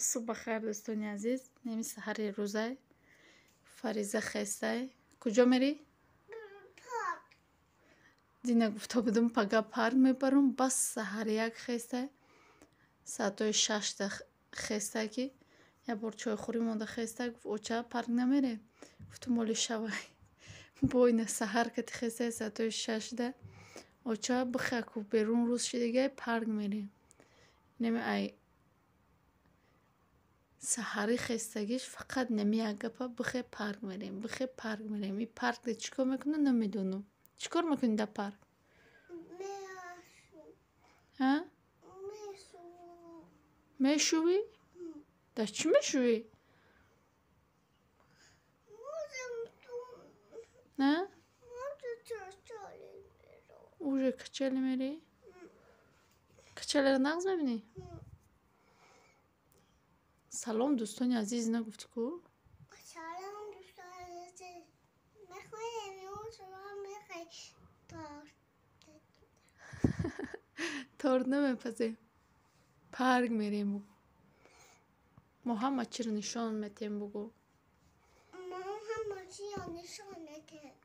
Субҳ бахайр, дӯстони азиз. Неми саҳари рӯзай. Фариза хестай. Куҷо мерӣ? Парк. Дина гуфта будум, пага парк мебарам, бас саҳари як хестай. Соатҳои 6-та хестай, ки як бор чойхӯрӣ монда хестай, гуфт: «Оча, парк намерем?» Гуфтум: «Оли шавай». Бо ина саҳар кати хестай соатҳои 6-да. «Оча, бихе, ку берун рӯз шидагай, парк мерем». Неми ай саҳарӣ хестагиш фақат неми як гапа: «Бихе, парк мерем, бихе, парк мерем». И паркда чӣ кор мекунад, намедонам. Чӣ кор мекунӣ дар парк? Мешум. А? Мешум. Мешувӣ? Дар чӣ мешувӣ? Можем ту. На? Может, качели мерам. Уже качели мерӣ? Качелеро нағз мебинӣ? Салом, дӯстони азиз, нагуфтӣ ку? Салом, дӯстони азиз. Мехоҳем шумо мехоҳед торт. Торт намепазем. Парк мерем, бугӯ. Мо ҳама чиро нишон метем, бугӯ. Мо ҳама чиро нишон медиҳем.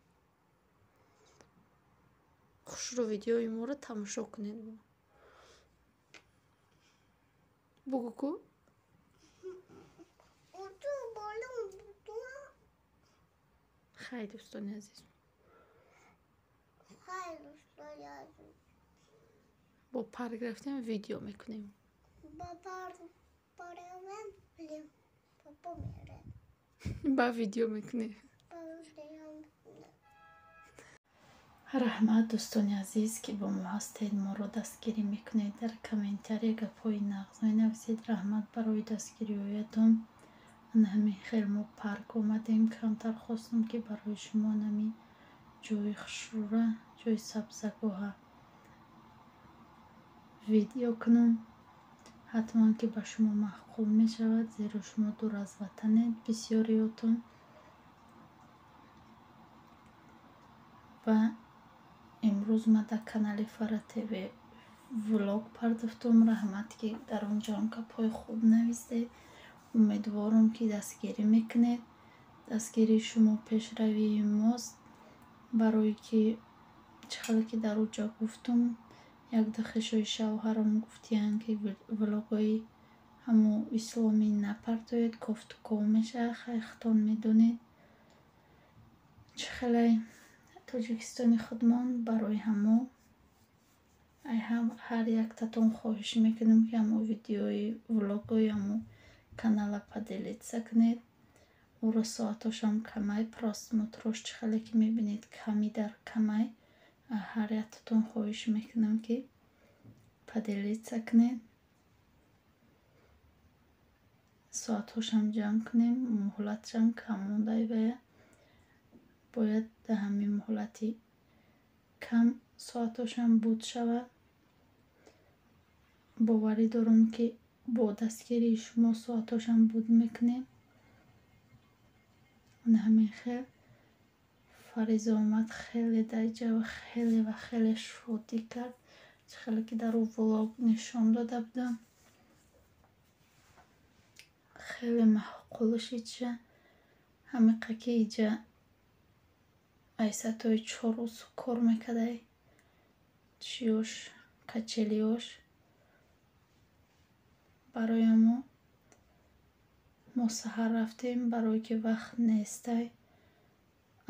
Хушрӯ видеои моро тамошо кунед, бугӯ. Бугӯ ку? Уту болон буду. Хай, дӯстони азиз. Хай, дӯстони азиз. Бо парк рафтем, видео мекунем. Ба парк баравем, папа мерем. Ба видео мекунем. Ба видео мекунем. Раҳмат, дӯстони азиз, ки бо мо ҳастед, моро дастгирӣ мекунед, дар комментария гапҳои нағз менависед. Раҳмат барои дастгириҳоятон. Ана ҳамин хел мо парк омадем. Камтар хостам, ки барои шумо нами ҷои хушрӯра, ҷои сабзагоҳа видео кунам. Ҳатман ки ба шумо маъқул мешавад, зеро шумо дур аз ватанед бисёриётон ва имрӯз ман дар канали Фара ТВ влог пардохтум. Раҳмат, ки дар он ҷоам гапҳои хуб навистед. Умедворам, ки дастгирӣ мекунед. Дастгирии шумо пешравии мост, барое ки чӣ хеле ки дар он ҷо гуфтум, якда хешои шавҳарам гуфтиянд, ки влогҳои ҳамо исломӣ напартоед, кофтуков мешавад. Хай, худтон медонед, чӣ хеле Тоҷикистони худмон. Барои ҳамо ҳар яктатон хоҳиш мекунем, ки ҳамо видеои влогҳои ҳамо канала поделиться кунед. Ӯро соатҳошам камай, просмотрош, чӣ хеле ки мебинед, ками дар камай. Ҳар яктатон хоҳиш мекунам, ки поделиться кунед, соатҳошам ҷамъ кунем. Муҳлатшам кам мондай вая, бояд дар ҳамин муҳлати кам соатҳошам буд шавад. Боварӣ дорам, ки бо дастгирии шумо соатҳошам буд мекунем. Ана ҳамин хел Фариза омад, хеле дар ҷа хеле ва хеле шодӣ кард, чӣ хеле ки дар ӯ влог нишон дода будам. Хеле маъқул шид ша. Ҳамиқа ки иҷа ай соатҳои 4 рӯз кор мекардай, чиёш, качелиёш. Барои ҳамо мо саҳар рафтем, барое ки вақт нестай.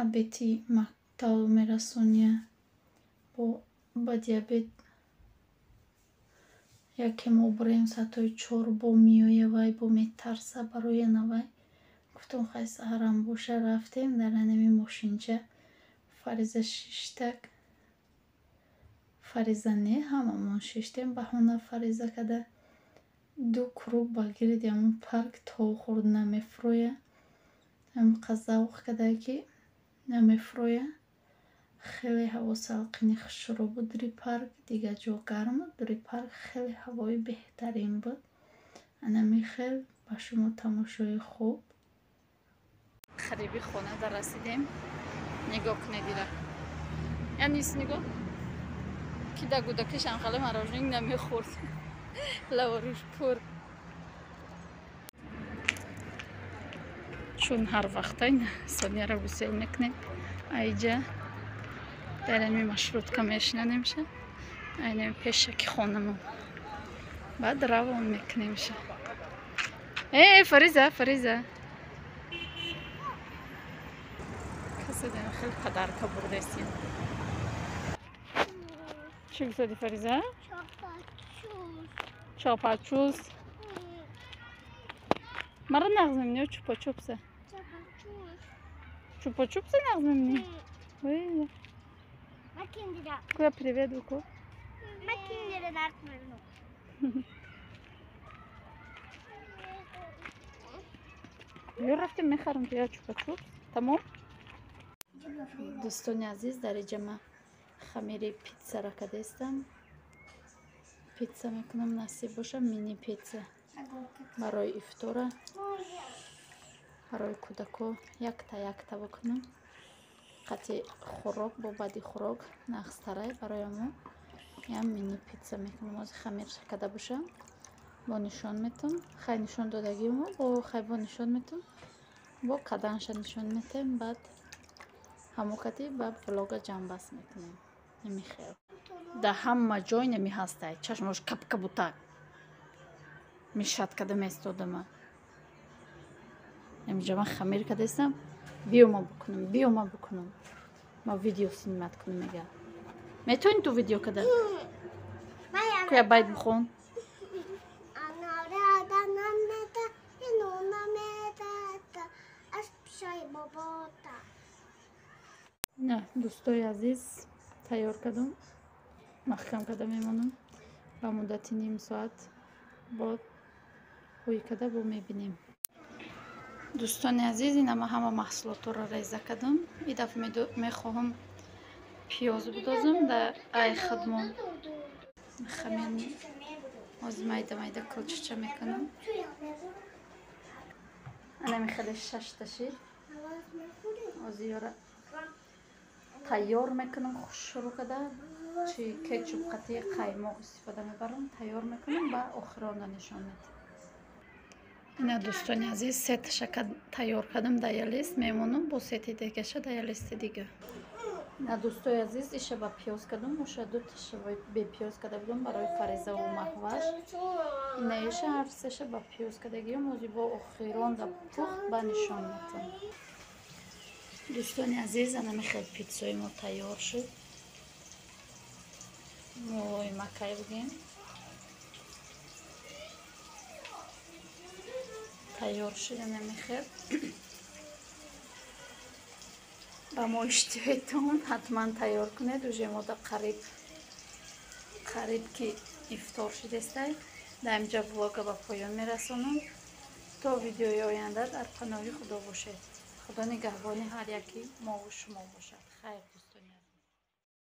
Обеди мактаб мерасония, бо баъди обед яке мо бурем соатҳои 4, бо меоя вай, бо метарса. Барои ана вай гуфтам: «Хай, саҳарам боша, рафтем». Дар анами мошинча Фариза шиштак. Фариза не, ҳамамон шиштем, баҳона Фариза када. Ду круг ба гирди ҳамон парк то хурд намефурӯя. Ҳамқа завқ када, ки намефурӯя. Хеле ҳаво салқини хушрӯ буд дури парк. Дигар ҷо гарм буд, дури парк хеле ҳавои беҳтарин буд. Анами хел ба шумо тамошои хуб. Қариби хона дар расидем. Нигоҳ кунед ира. Янис, нигоҳ, ки дар кӯдакишам хеле мороженое намехӯрд. Лаваруш пур. Чун ҳар вақта Сонияро гусел мекунем. Айҷа дар ами маршрутка мешинанемша. Айнами пешаки хонамон. Баъд равон мекунемша. Э, Фариза, Фариза. Касе дем хеле подарка бурдесим. Чӣ гуфтади, Фариза? Чопачус. Мара нағз мебинӣ ё чупа-чупса? Чупа-чупса нағз мебинӣ? Куя привет буку. Ё рафтем мехарам я чупа-чупс. Тамом? Дӯстони азиз, дар инҷа ман хамири питсара кардастам. Питса мекунам, насиб боша, мини питса барои ифтора, барои кӯдако якта якта бикунам. Қати хӯрок, бо баъди хӯрок нағзтарай барои мо. Ям мини питса мекунам. Ҳозир хамирша карда бошам, бо нишон метам. Хай нишон додагимо, бо хай бо нишон метам. Бо каданша нишон метем, баъд ҳамо кати ба влога ҷамъбаст мекунем. Намихел. Да ҳама ҷой нами ҳастай. Чашмош капкабутак. Мешад када местодама. Амиҷа ман хамир кардастам. Биё ма бикунам, биё ма бикунам. Ма видео снимать кунам мега. Метавонӣ ту видео када? Куя байт бихон. На, дӯстои азиз, тайёр кардам. Маҳкам карда мемонам. Ба муддати ним соат бо ҳӯй карда бо мебинем. Дӯстони азиз, ина ман ҳама маҳсулотҳоро реза кардам. И дафъа мехоҳам пиёз бидозам дар ай хидмон. Хамир ҳозир майда майда кулчача мекунам. Анами хеле шашта шид. Ҳозир ёра тайёр мекунам хушрӯ карда. Чи кетчуп қатъи қаймоқ истифода мебарам, тайёр мекунам ба охирона нишон медиҳам. Ина дӯстони азиз, сеташа тайёр кардам дар я лист, мемонам бо сети дигаша дар я листи дига. Ина дӯстои азиз, иша ба пиёз кардам, оша дуташа бепиёз карда будам барои Фаризаву Маҳваш. Ина иша ҳар сеша ба пиёз кардагиам, ҳозир бо охирон да пухт ба нишон медиҳам. Дӯстони азиз, ана мехел питсои мо тайёр шуд. Мои макай бигем. Тайёр шуд ана мехел. Ба мо иштиҳоятон ҳатман тайёр кунед. Уже мо да қариб ки ифтор шудестай. Дар инҷа влога ба поён мерасонам. То видеои оянда дар паноҳи Худо бошед. Худо нигаҳбони ҳар яки мову шумо бошад. Хайр дӯстон.